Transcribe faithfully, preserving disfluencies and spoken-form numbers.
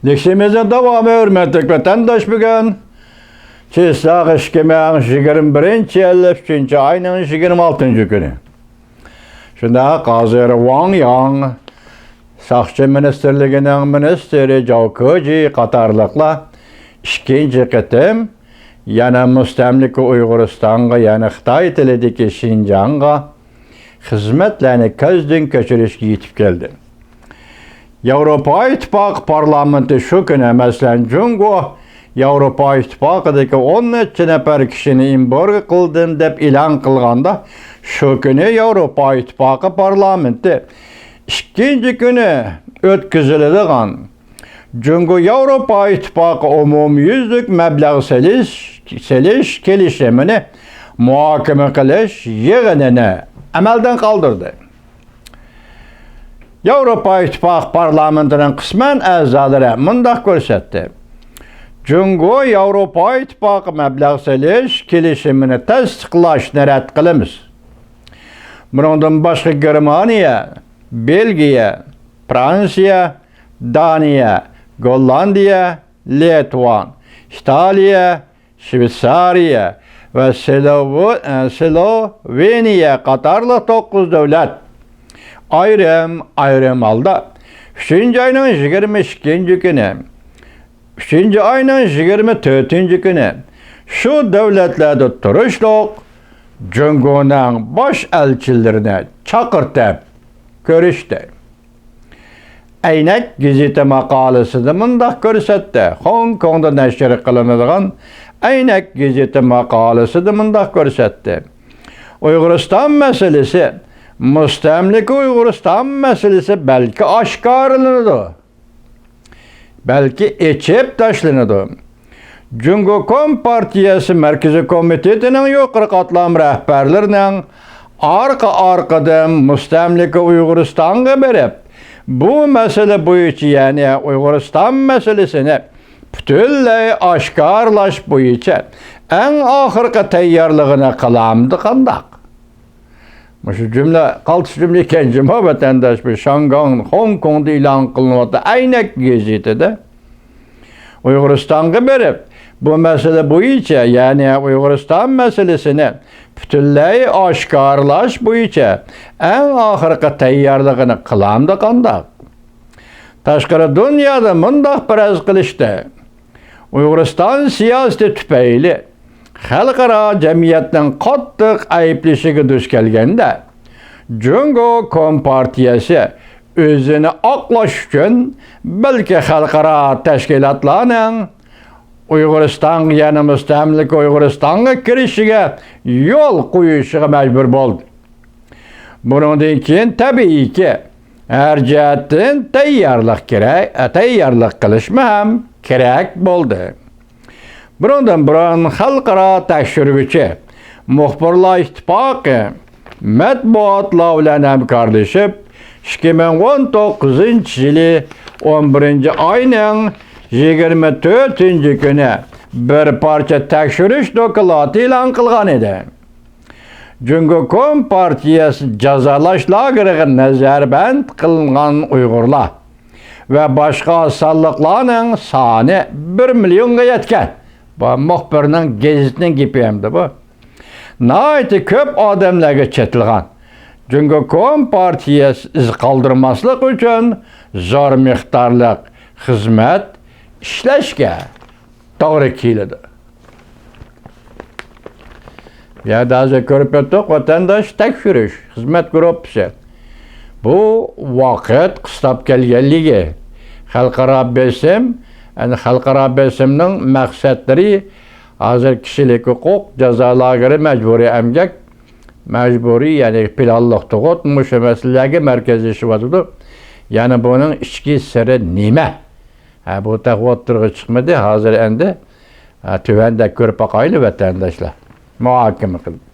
لېكسىيىمىزنىڭ داۋامى، ھۆرمەتلىك ۋەتەنداش، بۈگۈن چىسلاق ئىككى مىڭ يىگىرمە بىرىنچى يىل ئۈچىنچى ئاينىڭ يىگىرمە ئالتىنچى كۈنى. شۇنداق، ھازىر ۋاڭ ياڭ، ساقچى مىنىستىرلىكىنىڭ مىنىستىرى جاۋ كېجى قاتارلىقلار ئىككىنچى قېتىم يەنە مۇستەملىكە ئۇيغۇرىستانغا، يەنى خىتاي تىلىدىكى شىنجاڭغا خىزمەتلەرنى كۆزدىن كەچۈرۈشكە يېتىپ كەلدى. ياۋروپا ئىتتىپاقى پارلامېنتى شۇ كۈنى، مەسىلەن، جۇڭگو ياۋروپا ئىتتىپاقىدىكى ئون نەچچە نەپەر كىشىنى ئېمبارگو قىلدىم دەپ ئېلان قىلغاندا، شۇ كۈنى ياۋروپا ئىتتىپاقى پارلامېنتى ئىككىنچى كۈنى ئۆتكۈزۈلىدىغان جۇڭگو ياۋروپا ئىتتىپاقى ئومۇميۈزلۈك مەبلەغ سېلىش، سېلىش كېلىشىمىنى مۇھاكىمە قىلىش يىغىنىنى ئەمەلدىن قالدۇردى. ياۋروپا ئىتتىپاقى پارلامېنتىنىڭ قىسمەن ئەزالىرى مۇنداق كۆرسەتتى: جۇڭگو ياۋروپا ئىتتىپاقى مەبلەغ سېلىش كېلىشىمىنى تەستىقلاشنى رەت قىلىمىز. بۇنىڭدىن باشقا، گېرمانىيە، بېلگىيە، فرانسىيە، دانىيە، گوللاندىيە، لىتۋان، ئىتالىيە، شۋېتسارىيە ۋە سلوۋو-، ئە، سلوۋېنىيە قاتارلىق توققۇز دۆلەت ئايرىم-ئايرىم ھالدا ئۈچىنچى ئاينىڭ يىگىرمە ئىككىنچى كۈنى، ئۈچىنچى ئاينىڭ يىگىرمە تۆتىنچى كۈنى شۇ دۆلەتلەردە تۇرۇشلۇق جۇڭگونىڭ باش ئەلچىلىرىنى چاقىرتىپ كۆرۈشتى. ئەينەك گېزىتى ماقالىسىدە مۇنداق كۆرسەتتى، خوڭكوڭدا نەشر قىلىنىدىغان ئەينەك گېزىتى ماقالىسىدە مۇنداق كۆرسەتتى: ئۇيغۇرىستان مەسىلىسى، مۇستەملىكە ئۇيغۇرىستان مەسىلىسى بەلكى ئاشكارىلىنىدۇ، بەلكى ئېچىپ تاشلىنىدۇ. جۇڭگو كومپارتىيەسى مەركىزىي كومىتېتىنىڭ يۇقىرى قاتلام رەھبەرلىرىنىڭ ئارقا-ئارقىدىن مۇستەملىكە ئۇيغۇرىستانغا بېرىپ، بۇ مەسىلە بويىچە، يەنى ئۇيغۇرىستان مەسىلىسىنى پۈتۈنلەي ئاشكارىلاش بويىچە ئەڭ ئاخىرقى تەييارلىقىنى قىلامدۇ قانداق؟ مۇشۇ جۈملە قالتىس جۈملە ئىكەن جۇمۇ، ۋەتەنداش، بۇ شاڭگاڭ، خوڭكوڭدا ئېلان قىلىنىۋاتقان ئەينەك گېزىتىدە. ئۇيغۇرىستانغا بېرىپ، بۇ مەسىلە بويىچە، يەنى ئۇيغۇرىستان مەسىلىسىنى پۈتۈنلەي ئاشكارىلاش بويىچە ئەڭ ئاخىرقى تەييارلىقىنى قىلامدۇ قانداق؟ تاشقىرى دۇنيادا مۇنداق پەرەز قىلىشتى: ئۇيغۇرىستان سىياسىتى تۈپەيلى خەلقئارا جەمئىيەتنىڭ قاتتىق ئەيىبلىشىگە دۇچ كەلگەندە، جۇڭگو كومپارتىيەسى ئۆزىنى ئاقلاش ئۈچۈن بەلكى خەلقئارا تەشكىلاتلارنىڭ ئۇيغۇرىستانغا، يەنى مۇستەملىكە ئۇيغۇرىستانغا كىرىشىگە يول قويۇشىغا مەجبۇر بولدى. بۇنىڭدىن كېيىن، تەبىئىيكى، ھەر جەھەتتىن تەييارلىق كېرەك، تەييارلىق قىلىشمۇ ھەم كېرەك بولدى. بۇنىڭدىن بۇرۇن خەلقئارا تەكشۈرگۈچى مۇخبىرلار ئىتتىپاقى مەتبۇئاتلار بىلەن ھەمكارلىشىپ، ئىككى مىڭ ئون توققۇزىنچى يىلى ئون بىرىنچى ئاينىڭ يىگىرمە تۆتىنچى كۈنى بىر پارچە تەكشۈرۈش دوكلاتى ئېلان قىلغان ئىدى. جۇڭگو كومپارتىيەسى جازالاش لاگېرىغا نەزەربەند قىلىنغان ئۇيغۇرلار ۋە باشقا ئاز سانلىقلارنىڭ سانى بىر مىليونغا يەتكەن. بۇ مۇخبىرنىڭ، گېزىتنىڭ گېپى ئەمدى بۇ. ناھايىتى كۆپ ئادەملەرگە چېتىلغان. جۇڭگو كومپارتىيەسى ئىز قالدۇرماسلىق ئۈچۈن زور مىقدارلىق خىزمەت ئىشلەشكە توغرا كېلىدۇ. بۇ يەردە ھازىر كۆرۈپ ئۆتتۇق، ۋەتەنداش تەكشۈرۈش خىزمەت گۇرۇپپىسى. بۇ ۋاقىت قىستاپ كەلگەنلىكى، خەلقئارا بېسىم، يەنى خەلقئارا بېسىمنىڭ مەقسەتلىرى ھازىر كىشىلىك ھوقۇق، جازا لاگېرى، مەجبۇرىي ئەمگەك، مەجبۇرىي، يەنى پىلانلىق تۇغۇت، مۇشۇ مەسىلىلەرگە مەركەزلىشىۋاتىدۇ. يەنى بۇنىڭ ئىچكى سىرى نېمە؟ ھە، بۇ تېخى ئوتتۇرىغا چىقمىدى. ھازىر ئەمدى، ھە، تۆۋەندە كۆرۈپ باقايلى، ۋەتەنداشلار. مۇھاكىمە قىلىپ.